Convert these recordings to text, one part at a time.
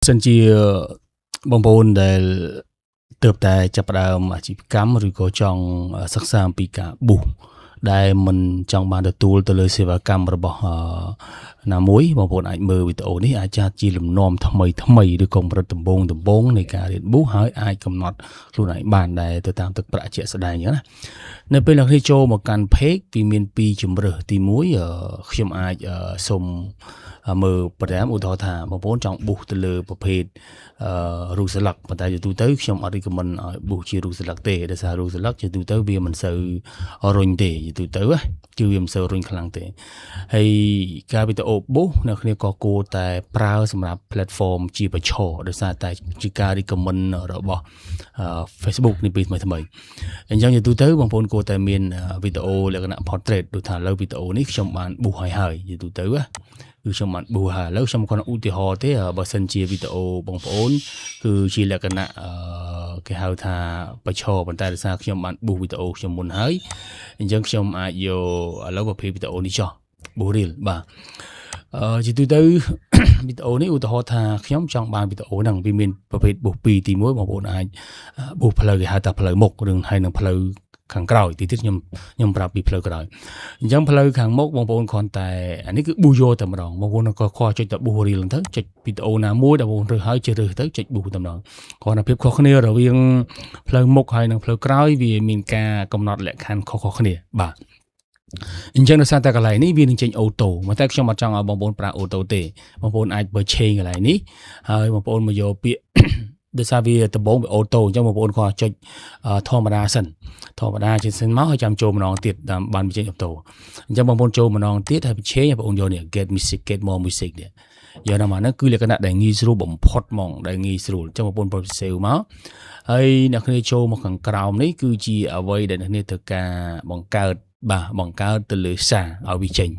សិនជាបងប្អូនដែលទើបតែចាប់ផ្ដើមអាជីវកម្មឬក៏ចង់សិក្សាអំពីការ boost ដែលមិនចង់បានទទួលទៅលើសេវាកម្មរបស់ណាមួយបងប្អូនអាចមើលវីដេអូនេះអាចចាត់ជាលំនាំថ្មីថ្មីឬក៏កម្រិតដំបូងដំបូងនៃការរៀន boost ហើយអាចកំណត់ខ្លួនឯងបានដែរទៅតាមទឹកប្រាក់ជាក់ស្ដែងអញ្ចឹងណានៅពេលអ្នកគ្នាចូលមកកាន់ page វាមានពីរជម្រើសទី1ខ្ញុំអាចសុំមើលប្រាំឧទាហរណ៍ថាបងប្អូនចង់ boost ទៅលើប្រភេទអឺរូបស្លឹកប៉ុន្តែជាទូទៅខ្ញុំអត់ recommend ឲ្យ boost ជារូបស្លឹកទេដោយសាររូបស្លឹកជាទូទៅវាមិនសូវរុញទេជាទូទៅគឺវាមិនសូវរុញខ្លាំងទេហើយការវីដេអូ boost អ្នកគ្នាក៏គួរតែប្រើសម្រាប់ platform ជាប្រឈរដោយសារតែជាការ recommend របស់ Facebook នេះពេលថ្មីថ្មីអញ្ចឹងជាទូទៅបងប្អូនគួរតែមានវីដេអូលក្ខណៈ portrait ដូចថាឥឡូវវីដេអូនេះខ្ញុំបាន boost ហើយហើយជាទូទៅណាគឺខ្ញុំបាន boost ហើយឥឡូវខ្ញុំគ្រាន់ឧទាហរណ៍ទេបើសិនជាវីដេអូបងប្អូនគឺជាលក្ខណៈគេហៅថាប្រឈរប៉ុន្តែដោយសារខ្ញុំបាន boost វីដេអូខ្ញុំមុនហើយអញ្ចឹងខ្ញុំអាចយកឥឡូវប្រភេទវីដេអូនេះចោះ boost reel បាទអឺជាទូទៅវីដេអូនេះឧទាហរណ៍ថាខ្ញុំចង់បានវីដេអូហ្នឹងវាមានប្រភេទ boost 2ទី1បងប្អូនអាច boost ផ្លូវគេហៅថាផ្លូវមុខឬហើយនឹងផ្លូវខាងក្រោយទីទៀតខ្ញុំខ្ញុំប្រាប់ពីផ្លូវក្រោយអញ្ចឹងផ្លូវខាងមុខបងប្អូនគ្រាន់តែអានេះគឺ boost យកតែម្ដងបងប្អូនក៏ខចុចតែ boost reel ហ្នឹងទៅចុចវីដេអូណាមួយដែលបងប្អូនរើសហើយជ្រើសរើសទៅចុច boost តែម្ដងគ្រាន់តែភាពខុសគ្នារវាងផ្លូវមុខហើយនិងផ្លូវក្រោយវាមានការកំណត់លក្ខខណ្ឌខុសៗគ្នាបាទអញ្ចឹងដោយសារតែកន្លែងនេះវានឹងចេញ auto តែខ្ញុំអត់ចង់ឲ្យបងប្អូនប្រើ auto ទេបងប្អូនអាចបើឆេងកន្លែងនេះហើយបងប្អូនមកយកពាក្យដោយសារវាដំបូងវា auto អញ្ចឹងបងប្អូនគាត់ចុចធម្មតាសិនធម្មតាជាសិនមកហើយចាំចូលម្ដងទៀតតាមបានបញ្ចេញ auto អញ្ចឹងបងប្អូនចូលម្ដងទៀតហើយបញ្ឆេងហើយបងប្អូនយកនេះ get music, get more music នេះយកដល់មកហ្នឹងគឺលក្ខណៈដែលងាយស្រួលបំផុតហ្មងដែលងាយស្រួលអញ្ចឹងបងប្អូនប្រ save មកហើយអ្នកគ្នាចូលមកខាងក្រោមនេះគឺជាអ្វីដែលអ្នកគ្នាត្រូវការបង្កើតបាទបង្កើតទៅលើសារឲ្យវាចេញ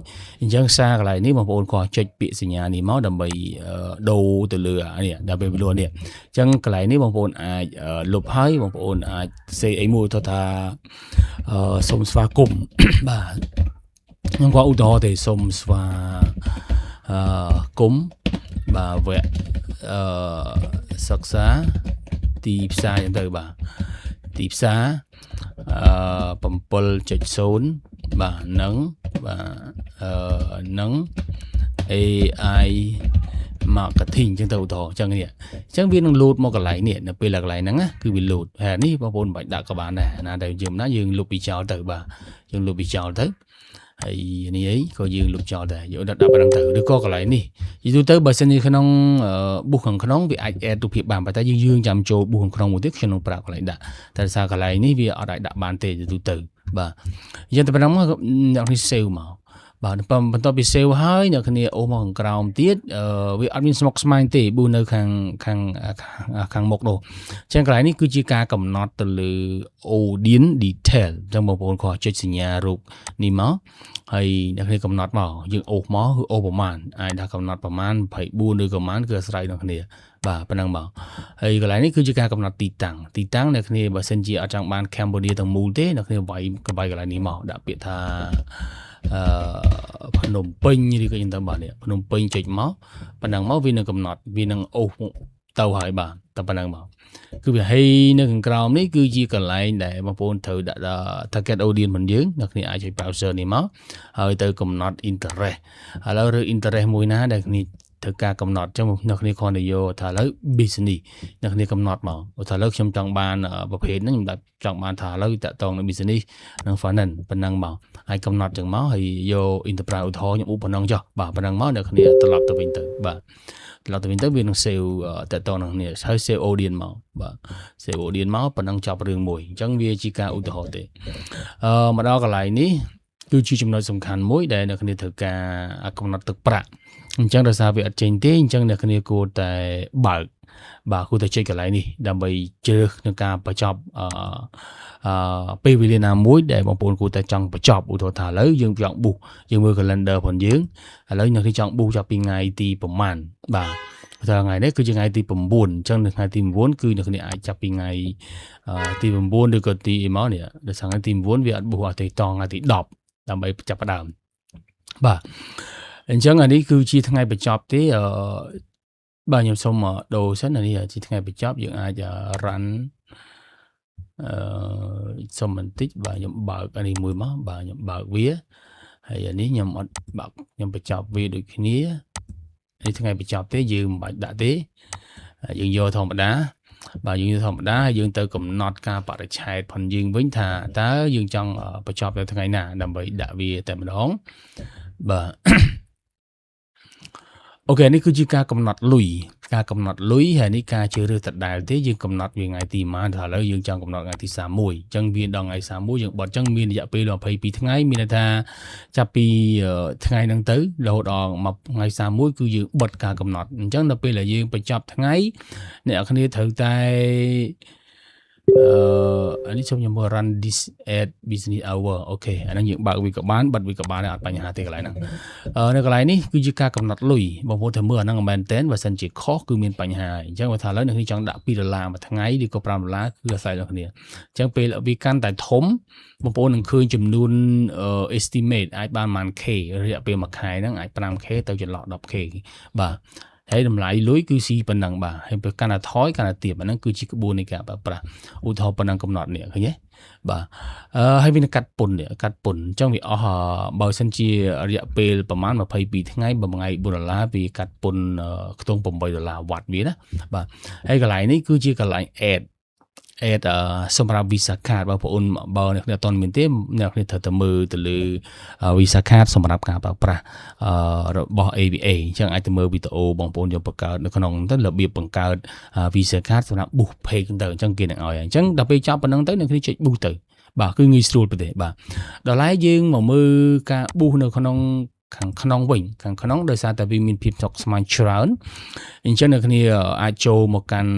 អញ្ចឹងសារកន្លែងនេះបងប្អូនក៏ចុចពាក្យសញ្ញានេះមកដើម្បីដូរទៅលើនេះដើម្បីវាលនេះអញ្ចឹងកន្លែងនេះបងប្អូនអាចលុបហើយបងប្អូនអាចសេអីមួយទៅថាសូមស្វាគមន៍បាទខ្ញុំក៏ឧទាហរណ៍ទេសូមស្វាគមន៍បាទវគ្គអឺសិក្សាទីផ្សារអញ្ចឹងទៅបាទទីផ្សារអឺ7.0បាទនឹងបាទអឺនឹង AI marketing អញ្ចឹងទៅឧទាហរណ៍អញ្ចឹងនេះអញ្ចឹងវានឹងលោតមកកន្លែងនេះនៅពេលកន្លែងហ្នឹងណាគឺវាលោតហើយនេះបងប្អូនមិនបាច់ដាក់ក៏បានដែរណាតែយើងណាយើងលុបពីចោលទៅបាទយើងលុបពីចោលទៅហើយនេះអីក៏យើងលុបចោលដែរយកដាក់ប៉ុណ្ណឹងទៅឬក៏កន្លែងនេះយូរទៅបើសិនជាក្នុង boost ខាងក្នុងវាអាច add រូបភាពបានប៉ុន្តែយើងយើងចាំចូល boost ខាងក្នុងមួយទៀតខ្ញុំនឹងប្រាប់កន្លែងដាក់តែដោយសារកន្លែងនេះវាអត់អាចដាក់បានទេទូទៅបាទអញ្ចឹងតែប៉ុណ្ណឹងមកអ្នកនេះ save មកបាទបន្ទាប់ពី save ហើយអ្នកគ្នាអូសមកខាងក្រោមទៀតវាអត់មានស្មុគស្មាញទេប៊ូនៅខាងខាងខាងមុខនោះអញ្ចឹងកន្លែងនេះគឺជាការកំណត់ទៅលើ audience detail អញ្ចឹងបងប្អូនគ្រាន់ចុចសញ្ញារូបនេះមកហើយអ្នកគ្នាកំណត់មកយើងអូសមកគឺអូសប្រមាណអាចថាកំណត់ប្រមាណ24ឬក៏ប្រមាណគឺអាស្រ័យដល់គ្នាបាទប៉ុណ្ណឹងមកហើយកន្លែងនេះគឺជាការកំណត់ទីតាំងទីតាំងអ្នកគ្នាបើសិនជាអត់ចង់បាន Cambodia ទាំងមូលទេអ្នកគ្នាវាយកវាយកន្លែងនេះមកដាក់ពាក្យថាអឺភ្នំពេញឬក៏យ៉ាងទៅបាទនេះភ្នំពេញចុចមកប៉ុណ្ណឹងមកវានឹងកំណត់វានឹងអូសទៅហើយបាទតែប៉ុណ្ណឹងមកគឺវាហីនៅខាងក្រោមនេះគឺជាកន្លែងដែលបងប្អូនត្រូវដាក់ target audience របស់យើងអ្នកគ្នាអាចចុច browser នេះមកហើយទៅកំណត់ interest ឥឡូវឬ interest មួយណាដែលគ្នាត្រូវការកំណត់អញ្ចឹងអ្នកគ្នាគ្រាន់តែយកថាឥឡូវ business អ្នកគ្នាកំណត់មកថាឥឡូវខ្ញុំចង់បានប្រភេទហ្នឹងខ្ញុំចង់បានថាឥឡូវតាក់ទងនឹង business និង finance ប៉ុណ្ណឹងមកហើយកំណត់ចឹងមកហើយយក enterprise ឧទាហរណ៍ខ្ញុំឧបប៉ុណ្ណឹងចុះបាទប៉ុណ្ណឹងមកអ្នកគ្នាត្រឡប់ទៅវិញទៅបាទត្រឡប់ទៅវិញទៅវានឹង save តាក់ទងនឹងគ្នាហើយ save audience មកបាទ save audience មកប៉ុណ្ណឹងចប់រឿងមួយអញ្ចឹងវាជាការឧទាហរណ៍ទេអឺមកដល់កន្លែងនេះគឺជាចំណុចសំខាន់មួយដែលអ្នកគ្នាត្រូវការកំណត់ទឹកប្រាក់អញ្ចឹងដោយសារវាអត់ចេញទេអញ្ចឹងអ្នកគ្នាគួរតែបើកបាទគួរតែចុចកន្លែងនេះដើម្បីជ្រើសក្នុងការបញ្ចប់អឺអឺពេលវេលាណាមួយដែលបងប្អូនគួរតែចង់បញ្ចប់ឧទាហរណ៍ថាឥឡូវយើងចង់ boost យើងមើល calendar របស់យើងឥឡូវអ្នកនេះចង់ boost ចាប់ពីថ្ងៃទីប្រហែលបាទថាថ្ងៃនេះគឺជាថ្ងៃទី9អញ្ចឹងនៅថ្ងៃទី9គឺអ្នកគ្នាអាចចាប់ពីថ្ងៃទី9ឬក៏ទីអីមកនេះដោយសារថ្ងៃទី9វាអត់ boost អត់ទេតថ្ងៃទី10ដើម្បីចាប់ផ្ដើមបាទអញ្ចឹងអានេះគឺជាថ្ងៃបញ្ចប់ទេអឺ បាទខ្ញុំសូមដូរសិនអានេះជាថ្ងៃបញ្ចប់យើងអាច run អឺសុំបន្តិចបាទខ្ញុំបើកអានេះមួយមកបាទខ្ញុំបើកវាហើយអានេះខ្ញុំអត់បើកខ្ញុំបញ្ចប់វាដូចគ្នានេះថ្ងៃបញ្ចប់ទេយើងមិនបាច់ដាក់ទេយើងយកធម្មតាបាទយើងយកធម្មតាយើងទៅកំណត់ការបរិច្ឆេទផងយើងវិញថាតើយើងចង់បញ្ចប់នៅថ្ងៃណាដើម្បីដាក់វាតែម្ដងបាទ OK នេះគឺជាការកំណត់លុយការកំណត់លុយហើយនេះការជ្រើសរើសដដែលទេយើងកំណត់វាថ្ងៃទីប៉ុន្មានថាឥឡូវយើងចង់កំណត់ថ្ងៃទី31អញ្ចឹងវាដល់ថ្ងៃ31យើងបត់អញ្ចឹងមានរយៈពេល22ថ្ងៃមានន័យថាចាប់ពីថ្ងៃហ្នឹងទៅរហូតដល់មកថ្ងៃ31គឺយើងបិទការកំណត់អញ្ចឹងដល់ពេលដែលយើងបញ្ចប់ថ្ងៃអ្នកគ្នាត្រូវតែអឺអានេះខ្ញុំមើល run this at business hour OK អាហ្នឹងយើងបើកវាក៏បានបិទវាក៏បានដែរអត់បញ្ហាទេកន្លែងហ្នឹងអឺនៅកន្លែងនេះគឺជាការកំណត់លុយបងប្អូនត្រូវមើលអាហ្នឹងមែនតើបើសិនជាខុសគឺមានបញ្ហាអញ្ចឹងបើថាឥឡូវអ្នកនេះចង់ដាក់2ដុល្លារមួយថ្ងៃឬក៏5ដុល្លារគឺអាស្រ័យដល់គ្នាអញ្ចឹងពេលវាកាន់តែធំបងប្អូននឹងឃើញចំនួន estimate អាចបានប៉ុន្មាន K រយៈពេលមួយខែហ្នឹងអាច 5K ទៅចន្លោះ 10K បាទហើយតម្លៃលុយគឺស៊ីប៉ុណ្ណឹងបាទហើយពេលកាន់តែថយកាន់តែទាបអាហ្នឹងគឺជាក្បួននៃការប្រើប្រាស់ឧទាហរណ៍ប៉ុណ្ណឹងកំណត់នេះឃើញទេបាទអឺហើយវានឹងកាត់ពន្ធនេះកាត់ពន្ធអញ្ចឹងវាអស់បើសិនជារយៈពេលប្រហែល22ថ្ងៃបើមួយថ្ងៃ4ដុល្លារវាកាត់ពន្ធខ្ទង់8ដុល្លារវ៉ាត់វាណាបាទហើយកន្លែងនេះគឺជាកន្លែង add add សម្រាប់ Visa card បងប្អូនបើអ្នកគ្នាអត់ទាន់មានទេអ្នកគ្នាត្រូវតែមើលទៅលើ Visa card សម្រាប់ការប្រើប្រាស់របស់ ABA អញ្ចឹងអាចទៅមើលវីដេអូបងប្អូនយកបង្កើតនៅក្នុងទៅរបៀបបង្កើត Visa card សម្រាប់ boost page ទៅអញ្ចឹងគេនឹងឲ្យអញ្ចឹងដល់ពេលចប់ប៉ុណ្ណឹងទៅអ្នកគ្នាចុច boost ទៅបាទគឺងាយស្រួលប្រទេសបាទដល់ឡែកយើងមកមើលការ boost នៅក្នុងខាងក្នុងវិញខាងក្នុងដោយសារតែវាមានភាពស្មុគស្មាញច្រើនអញ្ចឹងអ្នកគ្នាអាចចូលមកកាន់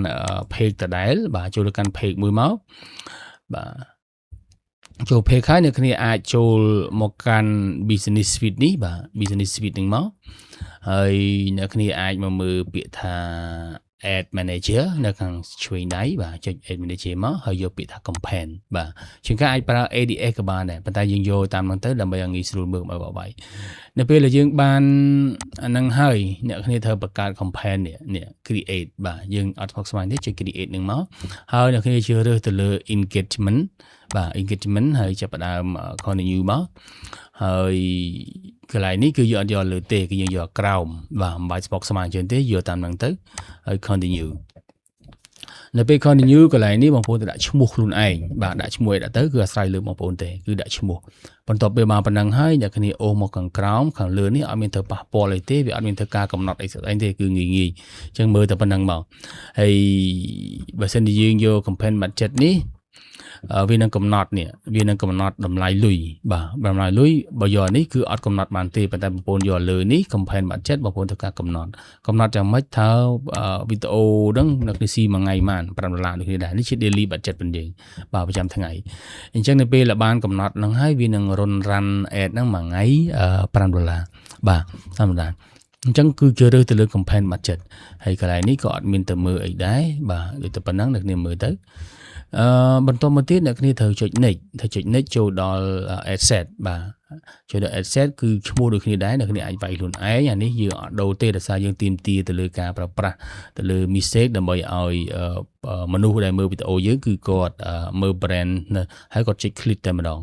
page ដដែលបាទចូលទៅកាន់ page មួយមកបាទចូល page ហើយអ្នកគ្នាអាចចូលមកកាន់ business suite នេះបាទ business suite នឹងមកហើយអ្នកគ្នាអាចមកមើលពាក្យថា ad manager នៅខាងឆ្វេងដៃបាទចុច ad manager មកហើយយកពាក្យថា campaign បាទជាងការអាចប្រើ ADS ក៏បានដែរប៉ុន្តែយើងយកតាមហ្នឹងទៅដើម្បីឲ្យងាយស្រួលមើលឲ្យបាយនៅពេលដែលយើងបានអាហ្នឹងហើយអ្នកគ្នាត្រូវបង្កើត campaign នេះនេះ create បាទយើងអត់ស្មុគស្មាញទេចុច create នឹងមកហើយអ្នកគ្នាជ្រើសរើសទៅលើ engagement បាទ engagement ហើយចាប់ផ្ដើម continue មកហើយកន្លែងនេះគឺយើងអត់យកលើទេគឺយើងយកក្រោមបាទមិនបាច់ស្មុគស្មាញជាងទេយកតាមហ្នឹងទៅហើយ continue នៅពេល continue កន្លែងនេះបងប្អូនទៅដាក់ឈ្មោះខ្លួនឯងបាទដាក់ឈ្មោះឲ្យដាក់ទៅគឺអាស្រ័យលើបងប្អូនទេគឺដាក់ឈ្មោះបន្ទាប់ពេលមកប៉ុណ្ណឹងហើយអ្នកគ្នាអូសមកខាងក្រោមខាងលើនេះអត់មានធ្វើប៉ះពាល់អីទេវាអត់មានធ្វើការកំណត់អីស្អីទេគឺងាយងាយអញ្ចឹងមើលតែប៉ុណ្ណឹងមកហើយបើសិនជាយើងយក campaign budget នេះវានឹងកំណត់នេះវានឹងកំណត់តម្លៃលុយបាទតម្លៃលុយបើយកនេះគឺអត់កំណត់បានទេប៉ុន្តែបងប្អូនយកលើនេះ campaign budget បងប្អូនធ្វើការកំណត់កំណត់យ៉ាងម៉េចថាវីដេអូហ្នឹងនៅគ្នាស៊ីមួយថ្ងៃបាន5ដុល្លារដូចគ្នាដែរនេះជា daily budget របស់យើងបាទប្រចាំថ្ងៃអញ្ចឹងនៅពេលដែលបានកំណត់ហ្នឹងហើយវានឹងរុន run ad ហ្នឹងមួយថ្ងៃ5ដុល្លារបាទ5ដុល្លារអញ្ចឹងគឺជ្រើសរើសទៅលើ campaign budget ហើយកន្លែងនេះក៏អត់មានទៅមើលអីដែរបាទដូចតែប៉ុណ្ណឹងអ្នកគ្នាមើលទៅអឺបន្តមកទៀតអ្នកគ្នាត្រូវចុច next ត្រូវចុច next ចូលដល់ ad set បាទចូលដល់ ad set គឺឈ្មោះដូចគ្នាដែរអ្នកគ្នាអាចវាយខ្លួនឯងអានេះយើងអត់ដូរទេដោយសារយើងទាមទារទៅលើការប្រើប្រាស់ទៅលើ message ដើម្បីឲ្យមនុស្សដែលមើលវីដេអូយើងគឺគាត់មើល brand ហើយគាត់ចុច click តែម្ដង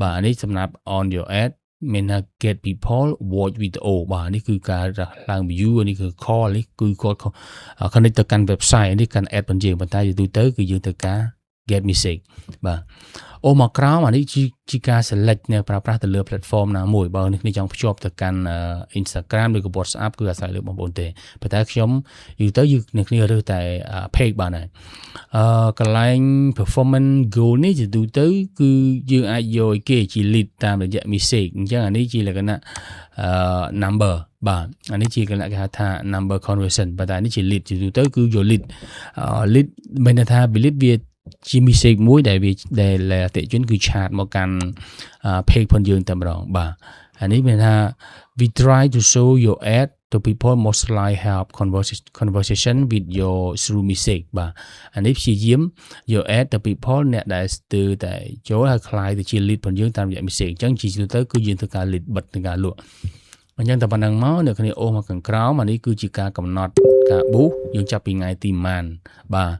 បាទអានេះសម្រាប់ on your ad មានថា get people watch video បាទនេះគឺការឡើង view នេះគឺ call នេះគឺគាត់ connect ទៅកាន់ website នេះកាន់ ad របស់យើងប៉ុន្តែទូទៅគឺយើងត្រូវការ get message បាទអូមកក្រោមអានេះជាជាការ select នៅប្រើប្រាស់ទៅលើ platform ណាមួយបើនេះគ្នាចង់ភ្ជាប់ទៅកាន់ Instagram ឬក៏ WhatsApp គឺអាស្រ័យលើបងប្អូនទេប៉ុន្តែខ្ញុំយូរទៅយើងអ្នកគ្នារើសតែ page បានហើយអឺកន្លែង performance goal នេះជាទូទៅគឺយើងអាចយកឲ្យគេជា lead តាមរយៈ message អញ្ចឹងអានេះជាលក្ខណៈអឺ number បាទអានេះជាលក្ខណៈគេហៅថា number conversion ប៉ុន្តែនេះជា lead ជាទូទៅគឺយក lead lead មានន័យថា lead វាជា message មួយដែលវាដែលអតិថិជនគឺchat មកកាន់ page ផងយើងតែម្ដងបាទអានេះមានថា we try to show your ad to people most likely have conversation with your through message បាទអានេះព្យាយាមយក ad ទៅ people អ្នកដែលស្ទើរតែចូលហើយក្លាយទៅជា lead ផងយើងតាមរយៈ message អញ្ចឹងជាទូទៅគឺយើងធ្វើការ lead បិទនឹងការលក់ អញ្ចឹងតែប៉ុណ្្នឹងមកអ្នកគ្នាអូសមកខាងក្រោមអានេះគឺជាការកំណត់ការ boost យើងចាប់ពីថ្ងៃទីប៉ុន្មានបាទ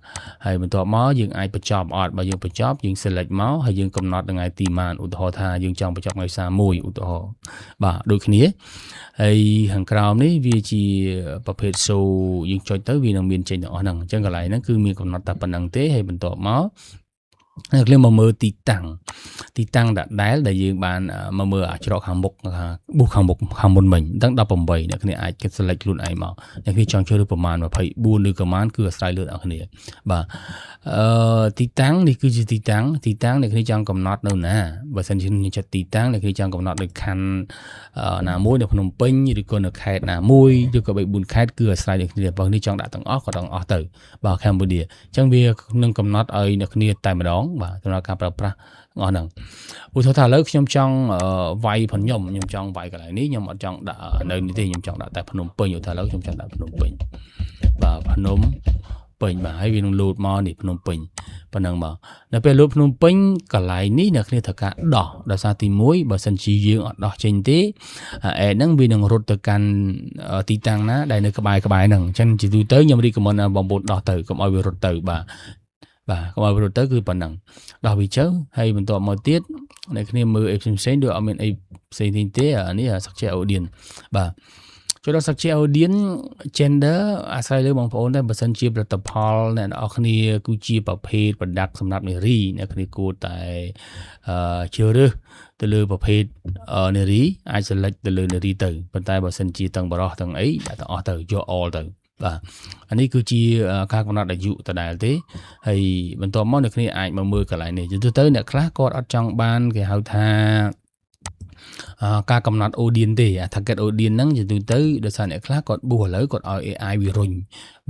ហើយបន្ទាប់មកយើងអាចបញ្ចប់អត់បើយើងបញ្ចប់យើង select មកហើយយើងកំណត់ថ្ងៃទីប៉ុន្មានឧទាហរណ៍ថាយើងចង់បញ្ចប់ថ្ងៃ31ឧទាហរណ៍បាទដូចគ្នាហើយខាងក្រោមនេះវាជាប្រភេទ show យើងចុចទៅវានឹងមានចេញទាំងអស់ហ្នឹងអញ្ចឹងកន្លែងហ្នឹងគឺមានកំណត់តែប៉ុណ្្នឹងទេហើយបន្ទាប់មកអ្នកគ្នាមកមើលទីតាំងទីតាំងដដែលដែលយើងបានមកមើលអាច្រកខាងមុខបុះខាងមុខខាងមុនមិញអញ្ចឹង18អ្នកគ្នាអាចគិត select ខ្លួនឯងមកអ្នកគ្នាចង់ជ្រើសរើសប្រមាណ24ឬក៏ប្រមាណគឺអាស្រ័យលើអ្នកគ្នាបាទអឺទីតាំងនេះគឺជាទីតាំងទីតាំងអ្នកគ្នាចង់កំណត់នៅណាបើសិនជាអ្នកចិត្តទីតាំងអ្នកគ្នាចង់កំណត់នៅខណ្ឌណាមួយនៅភ្នំពេញឬក៏នៅខេត្តណាមួយឬក៏3 4ខេត្តគឺអាស្រ័យអ្នកគ្នាបើនេះចង់ដាក់ទាំងអស់ក៏ទាំងអស់ទៅបាទកម្ពុជាអញ្ចឹងវានឹងកំណត់ឲ្យអ្នកគ្នាតែម្ដងបាទសម្រាប់ការប្រើប្រាស់ទាំងអស់ហ្នឹងឧទាហរណ៍ថាឥឡូវខ្ញុំចង់វាយផងខ្ញុំខ្ញុំចង់វាយកន្លែងនេះខ្ញុំអត់ចង់ដាក់នៅនេះទេខ្ញុំចង់ដាក់តែភ្នំពេញឧទាហរណ៍ឥឡូវខ្ញុំចង់ដាក់ភ្នំពេញបាទភ្នំពេញបាទហើយវានឹងលោតមកនេះភ្នំពេញប៉ុណ្ណឹងមកនៅពេលលោតភ្នំពេញកន្លែងនេះអ្នកគ្នាត្រូវការដោះដោយសារទី1បើសិនជាយើងអត់ដោះចេញទេអេហ្នឹងវានឹងរត់ទៅកាន់ទីតាំងណាដែលនៅក្បែរក្បែរហ្នឹងអញ្ចឹងជាទូទៅខ្ញុំ recommend បងប្អូនដោះទៅកុំឲ្យវារត់ទៅបាទបាទកុំឲ្យវារត់ទៅគឺប៉ុណ្ណឹងដោះវាទៅហើយបន្ទាប់មកទៀតអ្នកគ្នាមើលអីផ្សេងផ្សេងដូចអត់មានអីផ្សេងទេអានេះ subject audience បាទចូលដល់ subject audience gender អាស្រ័យលើបងប្អូនដែរបើសិនជាផលិតផលអ្នកនរគ្នាគឺជាប្រភេទ product សម្រាប់នារីអ្នកគ្នាគួរតែអឺជ្រើសរើសទៅលើប្រភេទនារីអាច select ទៅលើនារីទៅប៉ុន្តែបើសិនជាទាំងបរោះទាំងអីដាក់ទាំងអស់ទៅយក all ទៅបាទអានេះគឺជាការកំណត់អាយុដដែលទេហើយបន្ទាប់មកអ្នកគ្នាអាចមកមើលកន្លែងនេះទៅទៅអ្នកខ្លះគាត់អត់ចង់បានគេហៅថាការកំណត់ audience ទេអា target audience ហ្នឹងជាទូទៅដោយសារអ្នកខ្លះគាត់ boost ឥឡូវគាត់ឲ្យ AI វារុញ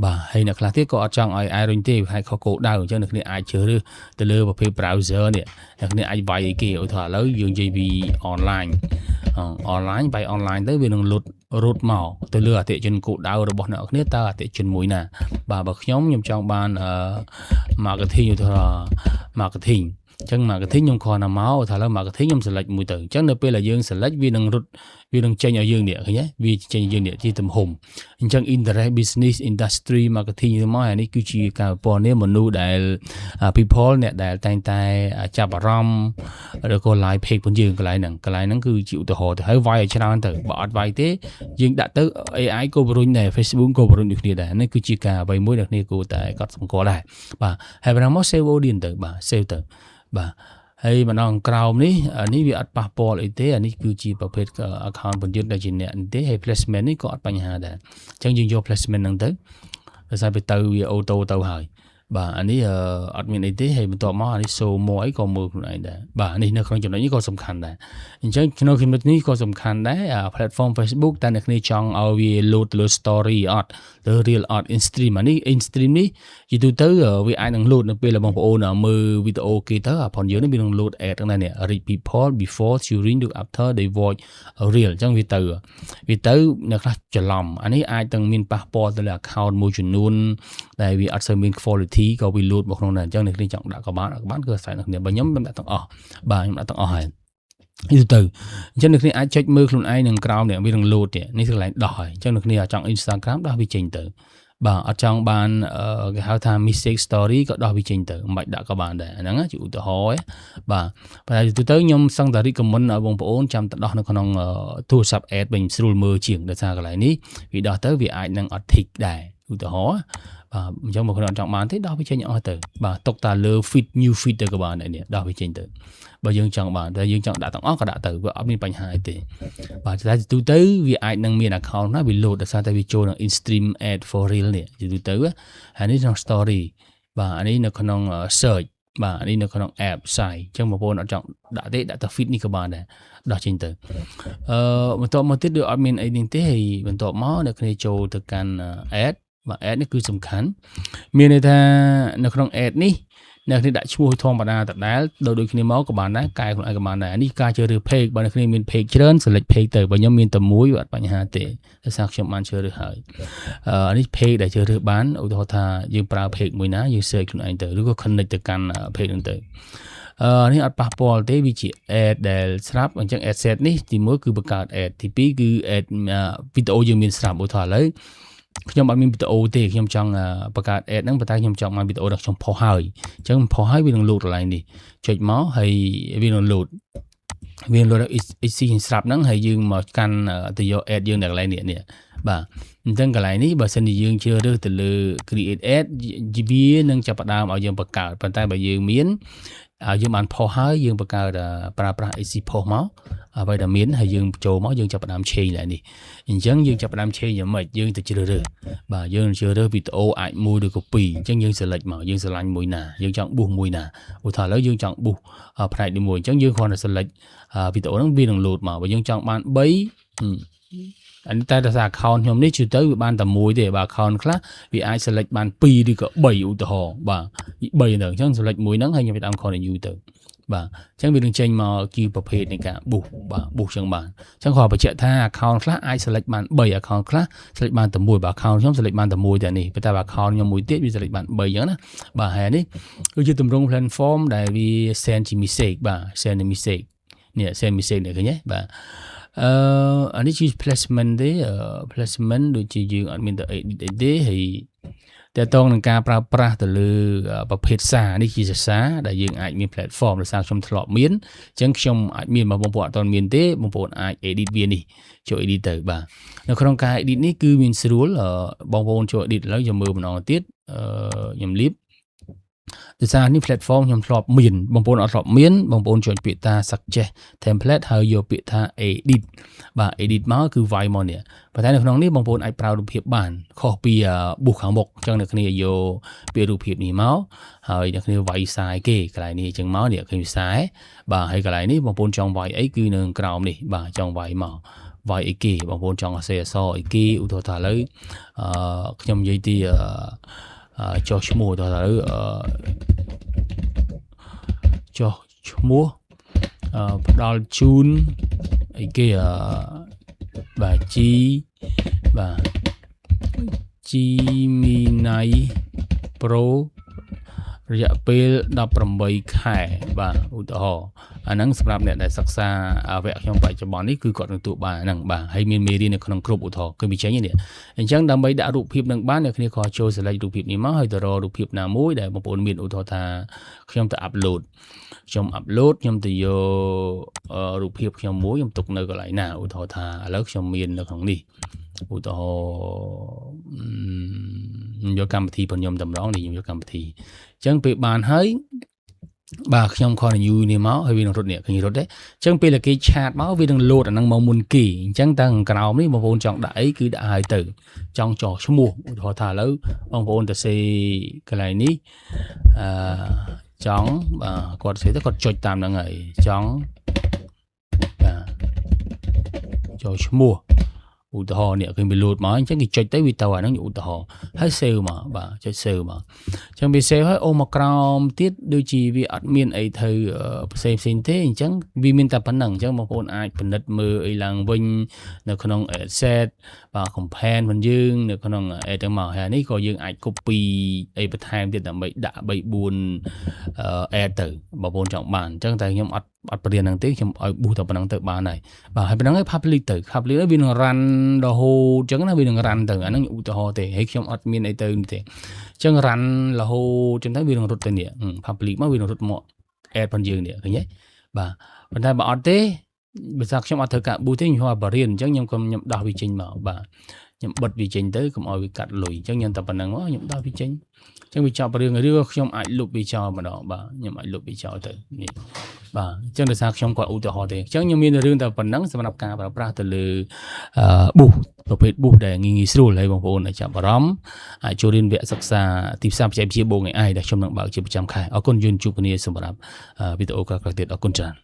បាទហើយអ្នកខ្លះទៀតក៏អត់ចង់ឲ្យ AI រុញទេហើយខុសគោលដៅអញ្ចឹងអ្នកគ្នាអាចជ្រើសរើសទៅលើប្រភេទ browser នេះអ្នកគ្នាអាចវាយអីគេឧទាហរណ៍ឥឡូវយើងនិយាយពី online online វាយ online ទៅវានឹងលុតរត់មកទៅលើអតិថិជនគោលដៅរបស់អ្នកគ្នាតើអតិថិជនមួយណាបាទបើខ្ញុំខ្ញុំចង់បាន marketing ឧទាហរណ៍ marketing អញ្ចឹង marketing ខ្ញុំគ្រាន់តែមកថាឥឡូវ marketing ខ្ញុំ select មួយទៅអញ្ចឹងនៅពេលដែលយើង select វានឹងរត់វានឹងចេញឲ្យយើងនេះឃើញទេវាចេញឲ្យយើងនេះជាទំហំអញ្ចឹង interest business industry marketing ទៅមកអានេះគឺជាការពណ៌នាមនុស្សដែល people អ្នកដែលតែងតែចាប់អារម្មណ៍ឬក៏ like page របស់យើងកន្លែងហ្នឹងកន្លែងហ្នឹងគឺជាឧទាហរណ៍ទៅហើយវាយឲ្យច្រើនទៅបើអត់វាយទេយើងដាក់ទៅ AI ក៏បរុញដែរ Facebook ក៏បរុញដូចគ្នាដែរនេះគឺជាការអ្វីមួយដែលគ្នាគួរតែកត់សម្គាល់ដែរបាទហើយបណ្ដាមក save audience ទៅបាទ save ទៅបាទហើយម្ដងក្រោមនេះនេះវាអត់ប៉ះពាល់អីទេអានេះគឺជាប្រភេទ account បញ្ជាដែលជាអ្នកនេះទេហើយ placement នេះក៏អត់បញ្ហាដែរអញ្ចឹងយើងយក placement ហ្នឹងទៅដោយសារវាទៅវា auto ទៅហើយបាទអានេះអត់មានអីទេហើយបន្ទាប់មកអានេះ show more អីក៏មើលខ្លួនឯងដែរបាទនេះនៅក្នុងចំណុចនេះក៏សំខាន់ដែរអញ្ចឹងក្នុងចំណុចនេះក៏សំខាន់ដែរ platform Facebook តើអ្នកគ្នាចង់ឲ្យវា load ទៅលើ story អត់លើ reel អត់ in stream អានេះ in stream នេះជាទូទៅវាអាចនឹង load នៅពេលដែលបងប្អូនមើលវីដេអូគេទៅអាផងយើងនេះវានឹង load ad ហ្នឹងដែរនេះ reach people before, during ឬ after they watch reel អញ្ចឹងវាទៅវាទៅអ្នកខ្លះច្រឡំអានេះអាចនឹងមានប៉ះពាល់ទៅលើ account មួយចំនួនដែលវាអត់សូវមាន quality ក៏វា load មកក្នុងដែរអញ្ចឹងអ្នកគ្នាចង់ដាក់ក៏បានក៏បានគឺអាស្រ័យអ្នកគ្នាបើខ្ញុំខ្ញុំដាក់ទាំងអស់បាទខ្ញុំដាក់ទាំងអស់ហើយនេះទៅអញ្ចឹងអ្នកគ្នាអាចចុចមើលខ្លួនឯងនឹងក្រោមនេះវានឹង load នេះនេះគឺកន្លែងដោះហើយអញ្ចឹងអ្នកគ្នាចង់ Instagram ដោះវាចេញទៅបាទអត់ចង់បានគេហៅថា mistake story ក៏ដោះវាចេញទៅមិនបាច់ដាក់ក៏បានដែរអាហ្នឹងជាឧទាហរណ៍បាទប៉ុន្តែទូទៅខ្ញុំសឹងតែ recommend ឲ្យបងប្អូនចាំទៅដោះនៅក្នុងទូរស័ព្ទ ad វិញស្រួលមើលជាងដោយសារកន្លែងនេះវាដោះទៅវាអាចនឹងអត់ tick ដែរឧទាហរណ៍បាទអញ្ចឹងបើខ្លួនអត់ចង់បានទេដោះវាចេញអស់ទៅបាទទុកតាលើ feed new feed ទៅក៏បានដែរនេះដោះវាចេញទៅបើយើងចង់បានតែយើងចង់ដាក់ទាំងអស់ក៏ដាក់ទៅវាអត់មានបញ្ហាអីទេបាទតែទូទៅវាអាចនឹងមាន account ណាវា load ដោយសារតែវាចូលក្នុង in stream ad for reel នេះទូទៅហើយនេះក្នុង story បាទអានេះនៅក្នុង search បាទនេះនៅក្នុង app site អញ្ចឹងបងប្អូនអត់ចង់ដាក់ទេដាក់តែ feed នេះក៏បានដែរដោះចេញទៅអឺបន្ទាប់មកទៀតដូចអត់មានអីនេះទេហើយបន្ទាប់មកអ្នកគ្នាចូលទៅកាន់ ad បាទ ad នេះគឺសំខាន់មានន័យថានៅក្នុង ad នេះអ្នកគ្នាដាក់ឈ្មោះធម្មតាដដែលដូចដូចគ្នាមកក៏បានដែរកែខ្លួនឯងក៏បានដែរនេះការជ្រើសរើស page បើអ្នកគ្នាមាន page ច្រើន select page ទៅបើខ្ញុំមានតែមួយវាអត់បញ្ហាទេដោយសារខ្ញុំបានជ្រើសរើសហើយអឺនេះ page ដែលជ្រើសរើសបានឧទាហរណ៍ថាយើងប្រើ page មួយណាយើង search ខ្លួនឯងទៅឬក៏ connect ទៅកាន់ page ហ្នឹងទៅ នេះអត់ប៉ះពាល់ទេវាជា ad ដែលស្រាប់អញ្ចឹង ad set នេះទី1គឺបង្កើត ad ទី2គឺ ad វីដេអូយើងមានស្រាប់ឧទាហរណ៍ឥឡូវខ្ញុំអត់មានវីដេអូទេខ្ញុំចង់បង្កើត ad ហ្នឹងប៉ុន្តែខ្ញុំចង់បានវីដេអូដែលខ្ញុំផុសហើយអញ្ចឹងផុសហើយវានឹង load កន្លែងនេះចុចមកហើយវានឹង load វា load existing ស្រាប់ហ្នឹងហើយយើងមកកាន់ទៅយក ad យើងនៅកន្លែងនេះនេះបាទអញ្ចឹងកន្លែងនេះបើសិនជាយើងជ្រើសរើសទៅលើ create ad វានឹងចាប់ផ្ដើមឲ្យយើងបង្កើតប៉ុន្តែបើយើងមានយើងបានផុសហើយយើងបង្កើតប្រើប្រាស់ AC ផុសមកអ្វីដែលមានហើយយើងចូលមកយើងចាប់ផ្ដើម change ឡើងនេះអញ្ចឹងយើងចាប់ផ្ដើម change យ៉ាងម៉េចយើងទៅជ្រើសរើសបាទយើងជ្រើសរើសវីដេអូអាចមួយឬក៏ពីរអញ្ចឹងយើង select មកយើងស្រឡាញ់មួយណាយើងចង់ boost មួយណាឧទាហរណ៍ឥឡូវយើងចង់ boost ផ្នែកនេះមួយអញ្ចឹងយើងគ្រាន់តែ select វីដេអូហ្នឹងវានឹង load មកបើយើងចង់បាន3អានេះតែដោយសារ account ខ្ញុំនេះជឿទៅវាបានតែមួយទេបើ account ខ្លះវាអាច select បាន2ឬក៏3ឧទាហរណ៍បាទ3ទៅអញ្ចឹង select មួយហ្នឹងហើយខ្ញុំទៅតាម continue ទៅបាទអញ្ចឹងវានឹងចេញមកជាប្រភេទនៃការ boost បាទ boost ចឹងបាទអញ្ចឹងគាត់បញ្ជាក់ថា account ខ្លះអាច select បាន3 account ខ្លះ select បានតែមួយបើ account ខ្ញុំ select បានតែមួយតែនេះប៉ុន្តែបើ account ខ្ញុំមួយទៀតវា select បាន3អញ្ចឹងណាបាទហើយនេះគឺជាទម្រង់ platform ដែលវា send ជា message បាទ send message នេះ send message នេះឃើញទេបាទអឺអានេះជា placement ទេ placement ដូចជាយើងអត់មានទៅ edit អីទេហើយតើតងនឹងការប្រើប្រាស់ទៅលើប្រភេទសារនេះជាសារដែលយើងអាចមាន platform ដោយសារខ្ញុំធ្លាប់មានអញ្ចឹងខ្ញុំអាចមានបើបងប្អូនអត់ទាន់មានទេបងប្អូនអាច edit វានេះចូល edit ទៅបាទនៅក្នុងការ edit នេះគឺមានស្រួលបងប្អូនចូល edit ឥឡូវខ្ញុំមើលម្ដងទៀតខ្ញុំលៀបដោយសារនេះ platform ខ្ញុំធ្លាប់មានបងប្អូនអត់ធ្លាប់មានបងប្អូនចុចពាក្យថា suggest template ហើយយកពាក្យថា edit បាទ edit មកគឺវាយមកនេះប៉ុន្តែនៅក្នុងនេះបងប្អូនអាចប្រើរូបភាពបានខុសពី boost ខាងមុខអញ្ចឹងអ្នកគ្នាយកពាក្យរូបភាពនេះមកហើយអ្នកគ្នាវាយខ្សែគេកន្លែងនេះអញ្ចឹងមកនេះឃើញខ្សែបាទហើយកន្លែងនេះបងប្អូនចង់វាយអីគឺនៅក្រោមនេះបាទចង់វាយមកវាយអីគេបងប្អូនចង់អសេអសអីគេឧទាហរណ៍ថាឥឡូវអឺខ្ញុំនិយាយទីអឺចុះឈ្មោះទៅឥឡូវអឺចុះឈ្មោះអឺផ្ដល់ជូនអីគេអឺបាទ G បាទ Gemini Pro រយៈពេល18ខែបាទឧទាហរណ៍អាហ្នឹងសម្រាប់អ្នកដែលសិក្សាវគ្គខ្ញុំបច្ចុប្បន្ននេះគឺគាត់នឹងទទួលបានហ្នឹងបាទហើយមានមេរៀននៅក្នុងគ្រប់ឧទាហរណ៍គឺវាចេញនេះអញ្ចឹងដើម្បីដាក់រូបភាពនឹងបានអ្នកគ្នាក៏ចូល select រូបភាពនេះមកហើយទៅរករូបភាពណាមួយដែលបងប្អូនមានឧទាហរណ៍ថាខ្ញុំទៅ upload ខ្ញុំ upload ខ្ញុំទៅយករូបភាពខ្ញុំមួយខ្ញុំទុកនៅកន្លែងណាឧទាហរណ៍ថាឥឡូវខ្ញុំមាននៅក្នុងនេះឧទាហរណ៍ខ្ញុំយកកម្មវិធីរបស់ខ្ញុំតែម្ដងនេះខ្ញុំយកកម្មវិធីអញ្ចឹងពេលបានហើយបាទខ្ញុំ continue នេះមកហើយវានឹងរត់នេះឃើញរត់ទេអញ្ចឹងពេលដែលគេ chat មកវានឹង load អាហ្នឹងមកមុនគេអញ្ចឹងតាំងក្រោមនេះបងប្អូនចង់ដាក់អីគឺដាក់ឲ្យទៅចង់ចោះឈ្មោះឧទាហរណ៍ថាឥឡូវបងប្អូនទៅសេកន្លែងនេះអឺចង់បាទគាត់សេទៅគាត់ចុចតាមហ្នឹងហើយចង់បាទចូលឈ្មោះឧទាហរណ៍នេះឃើញវាលោតមកអញ្ចឹងគេចុចទៅវាទៅអាហ្នឹងឧទាហរណ៍ហើយ save មកបាទចុច save មកអញ្ចឹងវា save ហើយអូមកក្រោមទៀតដូចជាវាអត់មានអីធ្វើផ្សេងផ្សេងទេអញ្ចឹងវាមានតែប៉ុណ្្នឹងអញ្ចឹងបងប្អូនអាចពិនិត្យមើលអីឡើងវិញនៅក្នុង set បាទ campaign របស់យើងនៅក្នុង ad ទៅមកហើយនេះក៏យើងអាច copy អីបន្ថែមទៀតដើម្បីដាក់3 4 ad ទៅបងប្អូនចង់បានអញ្ចឹងតែខ្ញុំអត់អត់បរៀនហ្នឹងទេខ្ញុំឲ្យ boost តែប៉ុណ្្នឹងទៅបានហើយបាទហើយប៉ុណ្្នឹងហើយ public ទៅ public វានឹង run រហូតអញ្ចឹងណាវានឹង run ទៅអាហ្នឹងឧទាហរណ៍ទេហើយខ្ញុំអត់មានអីទៅទេអញ្ចឹង run រហូតអញ្ចឹងទៅវានឹងរត់ទៅនេះ public មកវានឹងរត់មក ad ផងយើងនេះឃើញទេបាទប៉ុន្តែបើអត់ទេបើថាខ្ញុំអត់ត្រូវការ boost ទេខ្ញុំឲ្យបរៀនអញ្ចឹងខ្ញុំក៏ខ្ញុំដោះវាចេញមកបាទខ្ញុំបិទវាចេញទៅកុំឲ្យវាកាត់លុយអញ្ចឹងខ្ញុំតែប៉ុណ្្នឹងមកខ្ញុំដោះវាចេញអញ្ចឹងវាចប់រឿងឬខ្ញុំអាចលុបវាចោលម្ដងបាទខ្ញុំអាចលុបវាចោលទៅនេះបាទអញ្ចឹងដោយសារខ្ញុំគាត់ឧទាហរណ៍ទេអញ្ចឹងខ្ញុំមានរឿងតែប៉ុណ្្នឹងសម្រាប់ការប្រើប្រាស់ទៅលើអឺ boost ប្រភេទ boost ដែលងាយងាយស្រួលហើយបងប្អូនអាចចាប់អារម្មណ៍អាចចូលរៀនវគ្គសិក្សាទីផ្សារបច្ចេកវិទ្យាបូក AI ដែលខ្ញុំនឹងបើកជាប្រចាំខែអរគុណយើងជួបគ្នាសម្រាប់វីដេអូក្រោយៗទៀតអរគុណច្រើន។